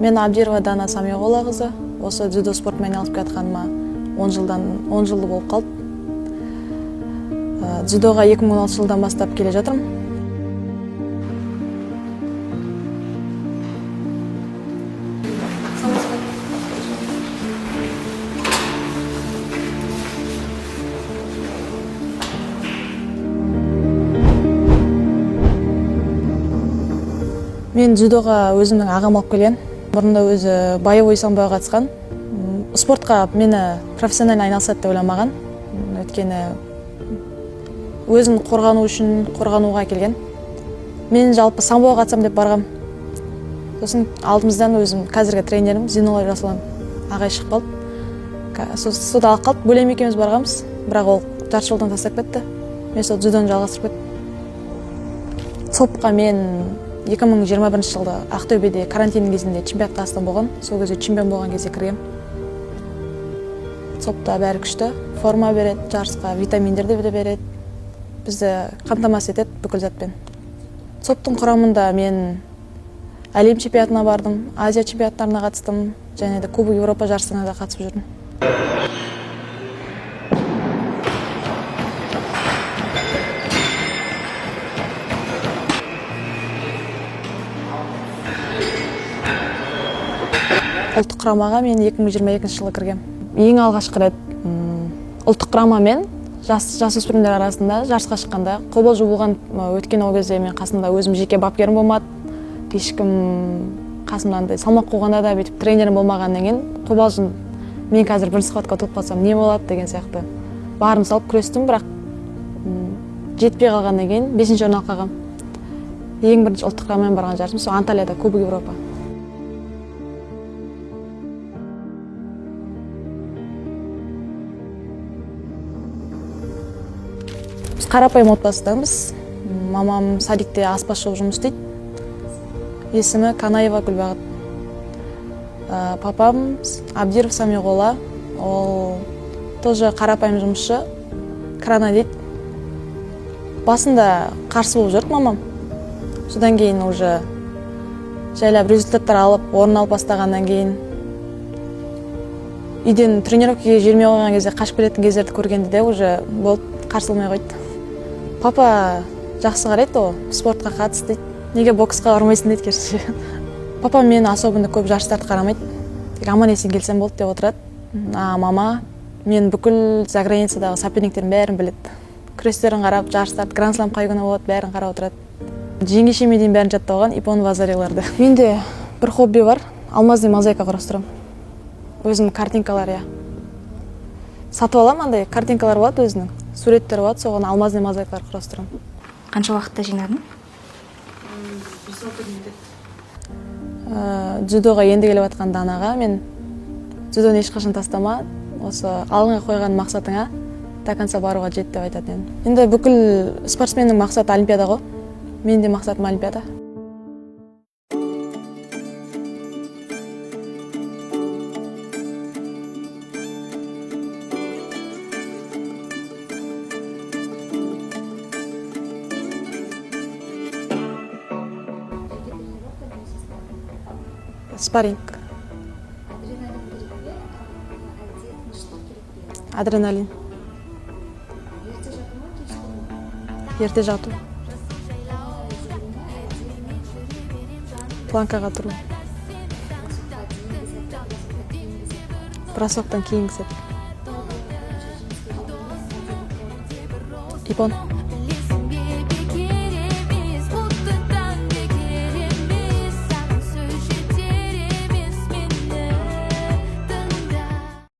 Мен Абдирова Дана Самиғолла қызы. Осы дзюдо спортымен айналысып келатқаныма 10 жыл болып қалды. Дзюдоға 2016 жылдан бастап келе жатырмын. Мен дзюдоға өзімнің ағам алып келген. Бұрында өзі боевой самбоға қатысқан. Спортқа мені профессионально айналысады деп ойламаған. Өйткені өзін қорғану үшін қорғануға келген. Мен жалпы самбоға қатысам деп барғам. Сосын алдымыздан өзім қазіргі тренерім Зейнолла Жасұлан ағай шығып қалды. Сода алып қалды. Бөлем екеуміз барғанбыз, бірақ ол жарты жолдан тастап кетті. Мен сол дзюдоны жалғастырып кеттім. ЦОПқа мен 2021 жылда Ақтөбеде карантин кезінде чемпионат Қазақстан болған. Сол кезде чемпион болған кезде кіргем. ЦОПта бәрі күшті, форма береді, жарысқа витаминдер де береді. Бізді қамтамасыз етеді бүкіл затпен. ЦОПтың құрамында мен әлем чемпионатына бардым, Азия чемпионаттарына қатыстым, және де Кубок Европа жарысына да қатысып жүрдім. Ұлттық құрамаға мен 2022 жылы кіргем. Ең алғашқы рет ұлттық құрамамен жасөспірімдер арасында жарысқа шыққанда қобалжу болған. Өйткені ол кезде мен қасымда өзім жеке бапкерім болмады. Ешкім қасымда андай салмақ қойғанда да бүйтіп тренерім болмағаннан кейін қобалжу, мен қазір бірінші схваткаға толып қалсам не болады деген сияқты. Барым салып күрестім, бірақ жетпей қалғаннан кейін 5-ші орын алып қалғанмын. Ең бірінші ұлттық құрамамен барған жарысым сол Анталияда Кубок Европа. Біз қарапайым отбасыданбыз. Мамам садикте аспазшы болып жұмыс істейді. Есімі Канаева Гүлбағыт. Папам Абдиров Самиғолла, ол тоже қарапайым жұмысшы, крана дейді. Басында қарсы болып жүрді мамам. Содан кейін уже жайлап результаттар алып, орын алып бастағаннан кейін үйден тренировкаға жібермей қойған кезде қашып кететін кездерді көргенде де уже болды, қарсы болмай қойды. Папа жақсы қарайды, ол спортқа қатыс дейді. Неге боксқа бармайсың дейді керісінше. Папа мені особенно көп жарыстарды қарамайды. Тек аман есен келсем болды деп отырады. А мама мен бүкіл заграницадағы соперниктердің бәрін біледі. Күрестерін қарап, жарыстарды, гранд слам қай күні болады, бәрін қарап отырады. Жеңешеме дейін бәрін жаттап алған, ипон вазариларды. Менде бір хобби бар, алмазный мозаика құрастырамын. Өзім картинкалар, иә. Сатып аламын, андай картинкалар болады өзінің, суреттер болады, соған алмазный мозаикалар құрастырамын. Қанша уақытта жинадың? Дзюдоға енді келіп жатқан Данаға мен дзюдоны ешқашан тастама, осы алдыңа қойған мақсатыңа до конца баруға жет деп айтатын едім. Енді бүкіл спортсменнің мақсаты олимпиада ғой. Менің де мақсатым олимпиада. Спарринг. Адреналин. Ерте жату. Планкаға тұру. Бросоктан кейінгі сәт. Ипон.